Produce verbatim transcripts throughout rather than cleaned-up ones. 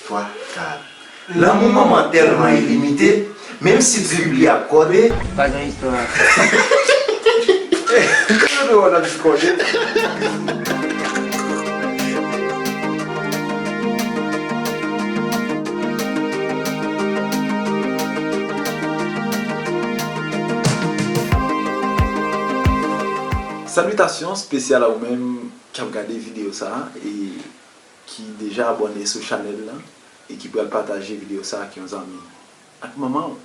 Twa, kat. Lanmou manman tèlman ilimite, menm si trip li ap kòde. Pa gen istwa. Yo te wè w nan ti kòde. Salitasyon espesyal a ou menm k ap gade videyo sa a e ki deja abòne sou chanèl la e ki pral pataje videyo sa a ak yon zanmi, ak manman w.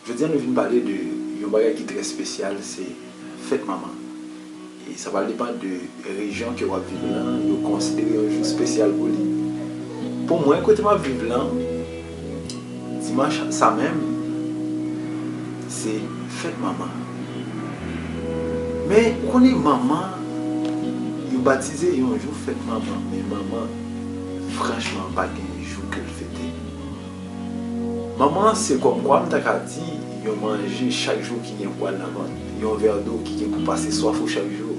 Jodi a nou vin pale de yon bagay ki trè espesyal, se fèt manman. E sa pral depann de rejyon ke w ap viv lan, yo konsidere yon jou espesyal pou li. Pou mwen, kote m ap viv lan, dimanch sa menm, se fèt manman. Men, ou konnen manman, yo batize yon jou fèt manman, men manman, franchman, pa gen jou ke l fete. Manman, se kòmkwa m ta ka di, yon manje chak jou ki gen pwal nan vant, yon vè dlo ki gen pou pase swaf ou chak jou,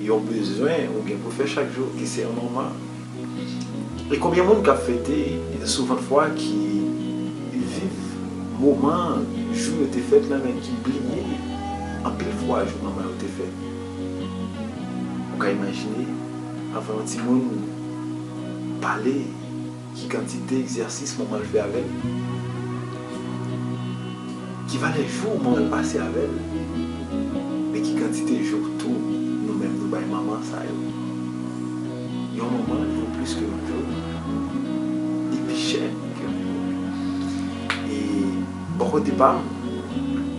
yon bezwen ou gen pou fè chak jou, ki se yon manman. E konbyen moun k ap fete, souvan fwa ki viv moman jou yo te fèt lan, men ki bliye anpil fwa jou manman yo te fèt. Ou ka imajine, avan yon timoun pale, ki kantite egzèsis manman l fè avè l? Ki valè jou manman l pase avè l? Men ki kantite jou tou nou menm nou bay manman sa yo? Yon manman vo plis ke yon jou. Li pi chè ke yon jou. E bò kote pa m,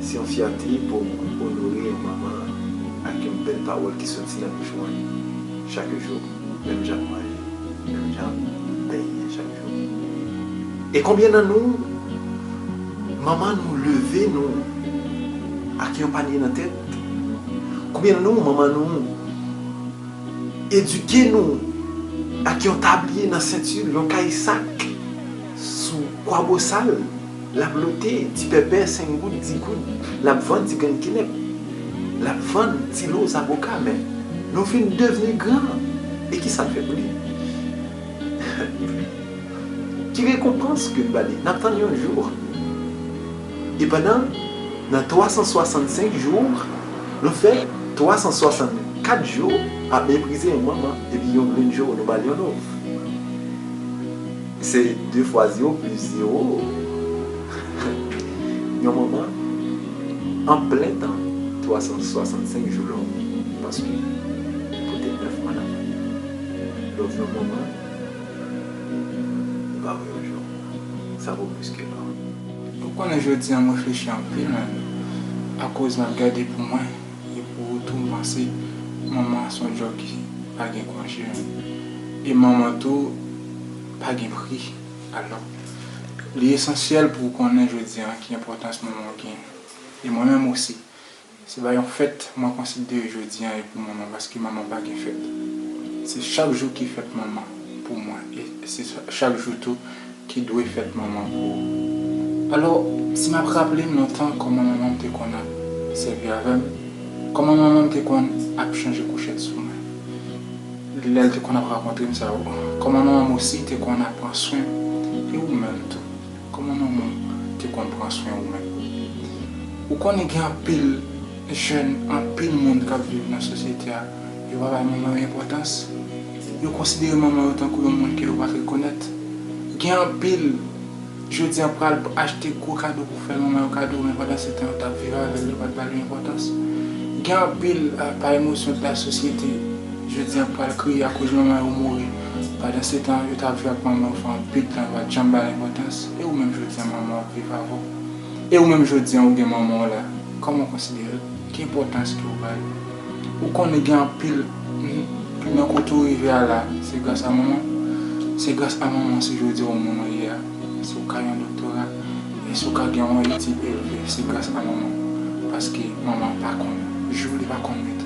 se yon fyète pou m onore yon manman ak yon bèl pawòl ki soti nan bouch mwen chak jou, menm jan ap manje, menm jan ap benyen chak jou. E konbyen nan nou, manman nou leve nou ak yon panye nan tèt? Konbyen nan nou, manman nou edike nou ak yon tabliye nan senti l, yon kay sak sou kwabosal, l ap lote ti pèpè senk goud, di goud, l ap vann ti grenn kenèp, l ap vann ti lo zaboka, men nou fin devni gran. E ki sa n fè pou li? Ki rekonpans ke n ba li? N ap tann yon jou. E pandan, nan twa san swasannsenk jou, nou fè twa san swasannkat jou ap meprize yon manman, epi yon grenn jou, nou ba l yon love. Se de fwa zewo plis zewo. Yon manman, an plen tan, twa san swasannsenk jou love. Paske, pote nèf mwa nan men. Love yon manman, ou pa wè yon jou. Sa vo plis ke lò. Ou konnen jodi a m reflechi anpil menm, akoz m ap gade pou mwen, e pou ou tou m panse manman se yon djòb ki pa gen konje menm. E manman tou pa gen pri. Alò, li esansyèl pou w konnen jodi a ki enpòtans manman w gen. E mwen menm osi, se pa yon fèt mwen konsidere jodi a e pou manman, paske manman pa gen fèt. Se chak jou ki fèt manman pou mwen, e se chak jou tou ki dwe fèt manman pou ou. Alò, si m ap raple m lontan kòman manman m te konn ap sèvi avè m, kòman manman m te konn ap chanje kouchèt sou mwen, lè l te konn ap rakonte m sa yo, kòman manman m osi te konn ap pran swen m, e ou menm tou. Kòman manman w te konn pran swen ou menm? Ou konnen gen anpil jèn, anpil moun k ap viv nan sosyete a, yo pa bay manman yo enpòtans. Yo konsidere manman yo tankou yon moun ke yo pa t rekonèt. Gen anpil, jodi a, pral achte gwo kado pou fè manman yo kado, men pandan se tan yo t ap viv avè l, yo pa t ba l enpòtans. Gen anpil, ah, pa emosyon de la sosyete, jodi a pral kriye akoz manman yo mouri. Pandan se tan, yo t ap viv ak manman yo fè anpil tan, yo pa t janm ba l enpòtans. E ou menm jodi a, manman w ap viv avè w. E ou menm jodi a, ou gen manman w la. Kòman w konsidere l? Ki enpòtans ke w ba l? Ou konnen gen anpil, mm, nan kote w rive a la, se gras a manman w. Se gras a manman w si jodi a w moun ou ye a. Si w ka yon doktora, e si w ka gen yon etid elve, se gras a manman w. Paske manman w pa konn jou, li pa konn nwit.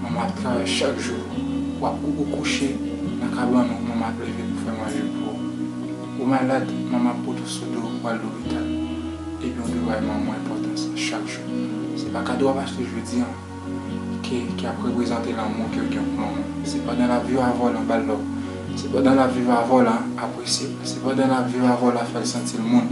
Manman w ap travay chak jou. W ap, ou, ou kouche nan kabann ou, manman w ap leve pou fè manje pou ou. Ou malad, manman w ap pote w sou do w pou al lopital. Epi w dwe bay manman w enpòtans chak jou. Se pa kado w ap achte jodi a ki, ki ap reprezante lanmou ke w gen pou manman w. Se pandan l ap viv avè w nan bal lòk, Se pandan l ap viv avè w la, apresye l. Se pandan l ap viv avè w la, fè l santi l moun.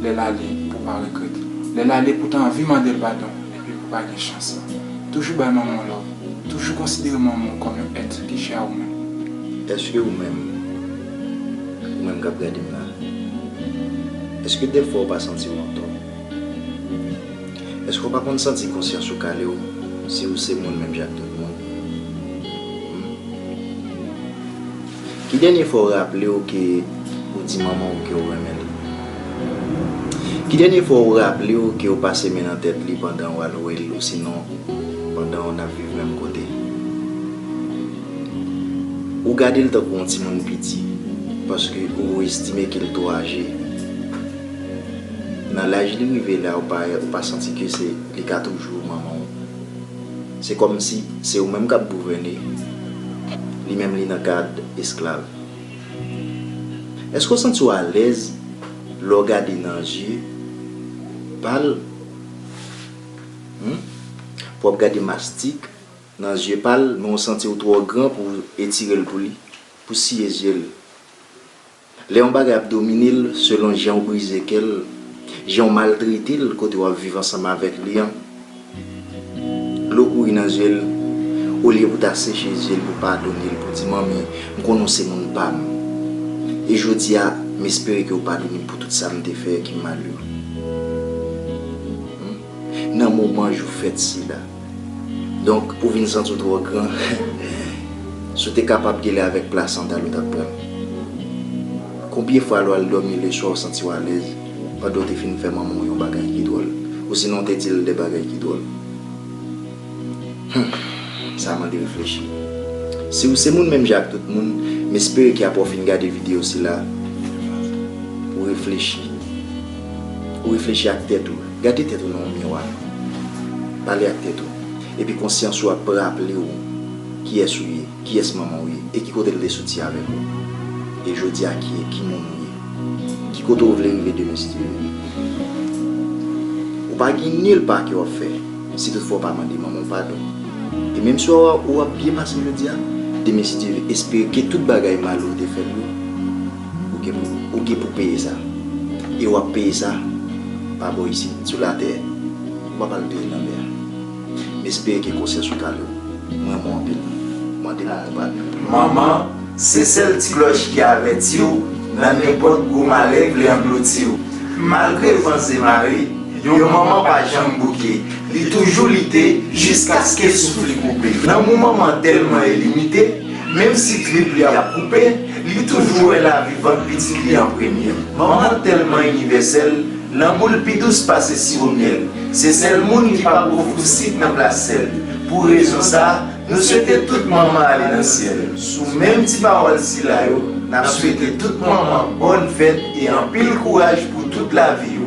Lè l ale, pou w pa regrete. Lè l ale, pou w ta anvi mande l padon, epi pou w pa gen chans lan. Toujou bay manman w love. Toujou konsidere manman w kòm yon èt ki chè a ou menm. Èske ou menm, ou menm k ap gade m la, èske dèfwa ou pa santi w antò? Èske w pa konn santi konsyans ou kale w si ou se moun menm jan ak tout moun? Hmm? Ki dènye fwa w raple w ke ou di manman w ke w renmen l? Ki dènye fwa w raple w ke w pase men nan tèt li pandan w al wè l, osinon pandan w n ap viv menm kote? Ou gade l tankou yon timoun piti, paske ou estime ke l twò aje. Nan laj li rive la, ou pa, ou pa santi ke se li ka toujou manman w. Se kòmsi se ou menm k ap gouvène, li menm li nan kad esklav. Èske w santi w alèz lè w gade nan zye pa l? Hmm? Pou w ap gade mastik nan zye pa l, men w santi w twò gran pou w etire l pou li, pou w siye zye l. Lè yon bagay ap domine l, selon jan w brize kè l, jan w maltrete l kote w ap viv ansanm avèk li an, dlo kouri nan zye l, olye pou w ta seche zye l, pou w padone l, pou w di, "Manmi, m konnen w se moun pa m. E jodi a, m espere ke w padone m pou tout sa m te fè ki mal yo." Hmm? Nan moman jou fèt sila. Donk, ou vin santi w twò gran. Si w te kapab gele avèk plas sandal ou t ap pran l. Konbyen fwa lè w al dòmi leswa ou santi w alèz pandan w te fin fè manman w yon bagay ki dwòl, osinon w te di l de bagay ki dwòl? Hmm, sa mande reflechi. Si w se moun menm jan ak tout moun, m espere ke apre w fin gade videyo sila, ou reflechi. Ou reflechi ak tèt ou. Gade tèt ou nan yon miwa. Pale ak tèt ou. Epi konsyans ou ap raple w kiyès ou ye, kiyès manman w ye, e ki kote l te soti avèk ou. E jodi a, ki, ki moun ou ye. Ki kote w vle rive demen, si Dye vle. Ou pa gen nil pa ke w ap fè, si toutfwa w pa mande manman w padon. E menm si w ap, w ap byen pase jodi a, demen, si Dye vle, espere ke tout bagay mal ou te fè l yo, ou gen pou, ou gen pou peye sa. E w ap peye sa pa bò isit, sou latè. Ou p ap al peye l nan lè a. M espere ke konsyans ou kale w. M renmen w anpil. Mande manman w padon. Manman, se sèl ti klòch ki avèti w nan nenpòt gwo malè k vle angloti w. Malgre van zemare, yon manman pa janm bouke. Li toujou lite jiskaske souf li koupe. Lanmou manman tèlman ilimite, menm si trip li ap koupe, li toujou wè lavi vant pitit li an premye. Manman tèlman inivèsèl, lanmou l pi dous pase siwo myèl. Se sèl moun ki p ap ofri w sik nan plas sèl. Pou rezon sa a, nou swete tout manman ale nan syèl. Sou menm ti pawòl sila yo, n ap swete tout manman bòn fèt e anpil kouraj pou tout lavi yo.